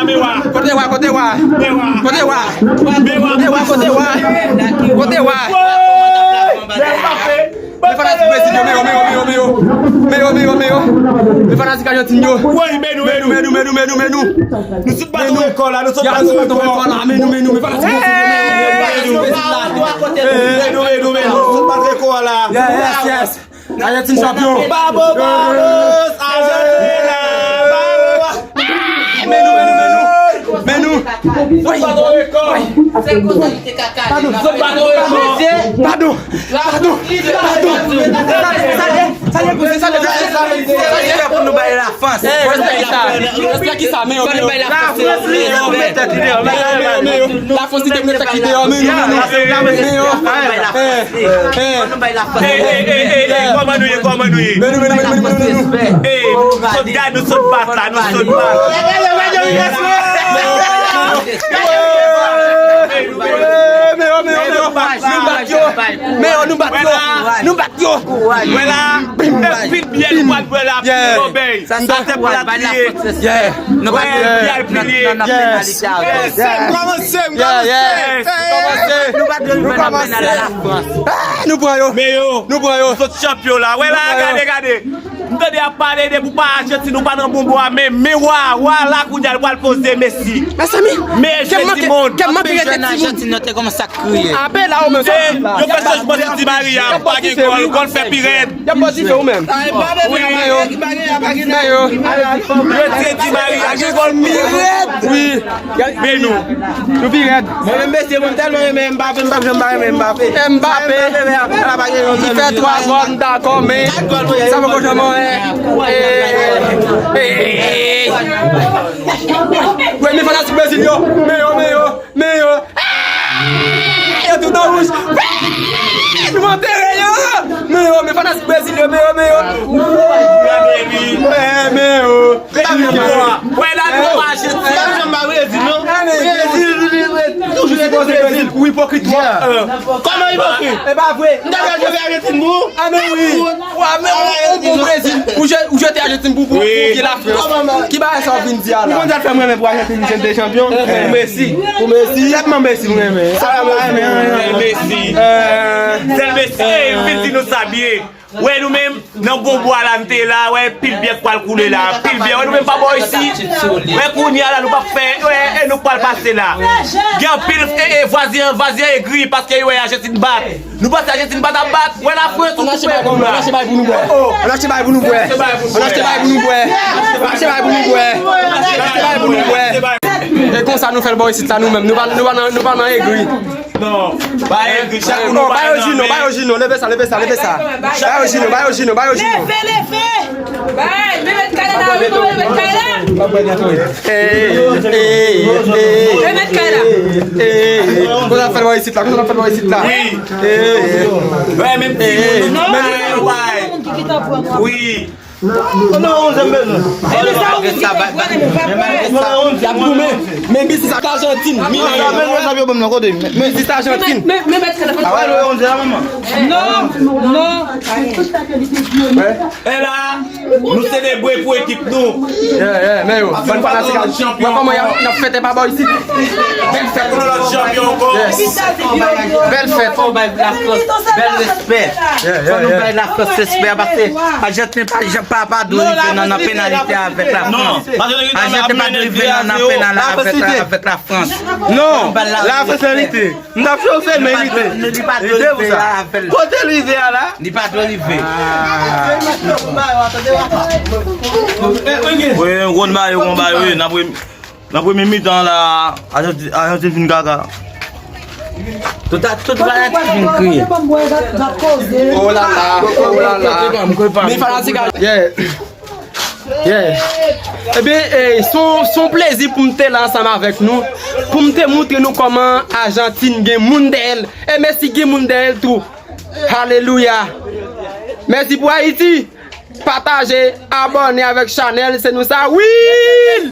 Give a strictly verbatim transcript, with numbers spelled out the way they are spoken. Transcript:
Kote wa, kote wa? Kote wa? Kote wa, kote wa? Kote wa? Woy! Mbappé! Men fanatik Brezil yo, men yo, men yo, men yo, men yo. Men yo, men yo, men yo. Men fanatik Ajantin yo. Woy, men nou, men nou, men nou, men nou, men nou, men nou. Nou sot baton rekò la, nou sot baton rekò la. Men nou, men nou, men fanatik Brezil yo, men yo, men yo, men yo, Brezil la. Men nou, men nou, men nou, sot baton rekò la. Yes, yes. Ajantin chanpyon. Babo, babo, Ajantin la. Babo. Men nou, men nou, men nou, men nou. Woy, woy. Padon, padon, padon, padon. Sa, sa, sa, sa, sa, sa, pou nou bay Lafrans. Pou nou bay Lafrans. Pou nou bay Lafrans. Lafrans li te mete kite yo, men nou, men nou. Men yo. Fò nou bay Lafrans. Ey, ey, ey, ey, ey, kòman nou ye, kòman nou ye? Men nou, men nou, men nou, men nou, men nou. Ey, sot gad nou sot bat la, nou sot bat. Men yo, men yo, men yo, men yo. Nou bat yo. Men yo, nou bat yo. Nou bat yo. Wè la, pil byen nou bat wè la, pil lòbèy. Sa se pou al bay Lafrans respè. Nou pa dwe viv nan, nan, nan penalite avè. Kòmanse, kòmanse. Nou pa dwe viv nan penalite Lafrans. Nou pran yo. Men yo, nou pran yo. Sot chanpyon la. Wè la, gade, gade. M tande y ap pale de pou pa Ajantin, nou pa nan bon bò a, men, men wa, wa la kounye a, l pral poze Messi. Mezanmi, men jwè di mond. Kè m manke rete timoun. Ape la ou menm. Yo fè chanjman sou Di Maria, pa gen gòl, gòl fè pi rèd. Y ap bò dife ou menm. Men yo. Men yo. Yo di Di Maria gen gòl pi rèd. Wi. Men nou. Nou pi rèd. Mwen menm mesye, mwen tèlman renmen Mbappé, m p ap janm pa renmen Mbappé. Mbappé. Li fè twa gòl, m dakò, men sa poko janm anyen. Wi, men fanatik Brezil yo. Men yo, men yo. Men yo. Yo tout an wouj. Nou antere yo. Men yo, men fanatik Brezil yo, men yo, men yo. Men yo. Wè la nou pa Ajantin. Brezil, toujou rete Brezil. Ou ipokrit twòp. Kòman ipokrit? E pa vre. M ta pral jwe Ajantin pou ou. A men wi. Wa, men ou, ou bon Brezil. Ou je-, ou jete Ajantin pou, pou, pou ki Lafrans. Ki bagay sa w vin di a la? Ou konn sa k fè m renmen pou Ajantin, Vicente chanpyon? Pou Messi. Pou Messi. Sèlman Messi m renmen. Sa m pa renmen anyen. Sèl Messi. Sèl Messi. Ey, m vin di nou sa byen. Wè nou menm, nan bon bwa la n te la, wè pil byè k pral koule la, pil byè, wè nou menm pa bò isi. Wè kounye a la nou p ap fè, wè, e nou k pral pase la. Gen anpil, e, e, vwazen an, vwazen an egri paske yo wè Ajantin bat. Nou panse Ajantin pa t ap bat, wè Lafrans, ou koupe kou la. Ann achte bay pou nou bwè. Ann achte bay pou nou bwè. Ann achte bay pou nou bwè. Ann achte bay pou nou bwè. Ann achte bay pou nou bwè. E konsa nou fè l bò isit la nou menm. Nou pa, nou pa nan, nou pa nan egri. Non, pa egri, chak moun. Ba yo Jino, ba yo Jino, leve sa, leve sa, leve sa. Ba yo Jino, ba yo Jino, ba yo Jino. Leve, leve. Bay, men met kay la, wi, men met kay la. Ey, ey, ey. Men met kay la. Ey, ey. Konsa fè l bò isit la, konsa fè l bò isit la. Wi. Ey, ey. Wè, menm ti moun, non, bay. Wi. Non, non, onz m bezwen. E men sa ou di ki te vre, men papa. Y ap goumen. Men biznis ak Ajantin. Men sa yo ban m nan kote. Men biznis Ajantin. Men, men, men, men, men, a wè, onz la, manman. Non, non. E la, nou selebre pou ekip nou. Yeah, yeah, men yo, bann fanatik Ajantin. Wè kòman y ap, y ap fete pa bò isit. Bèl fèt. Yes. Bèl fèt. Fò bay Lafrans bèl respè. Yeah, yeah, yeah. Fò nou bay Lafrans respè, paske Ajantin pa, pa, pa dwe rive nan, nan penalite avèk Lafrans. Ajantin pa dwe rive nan, nan penalite avèk, avèk Lafrans. Non, Lafrans merite. M t ap chofe, merite. Li pa dwe rive avèk. Kote l rive a la? Li pa dwe rive. Wi, yon gwo bay, yon gwo bay, wi. N ap Nan premye mitan la, Ajantin, Ajantin fin kaka. Tout a, tout fanatik fin kriye. Oh la la, oh la la. Men fanatik a, yeah. Yeah. Ebyen, eh, se yon, se yon plezi pou m te la ansanm avèk nou, pou m te montre nou kòman Ajantin gen moun dèyè l. E Messi gen moun dèyè l tou. Alelouya. Mèsi pou Ayiti. Pataje, abòne avèk chanèl, se nou sa. Wi!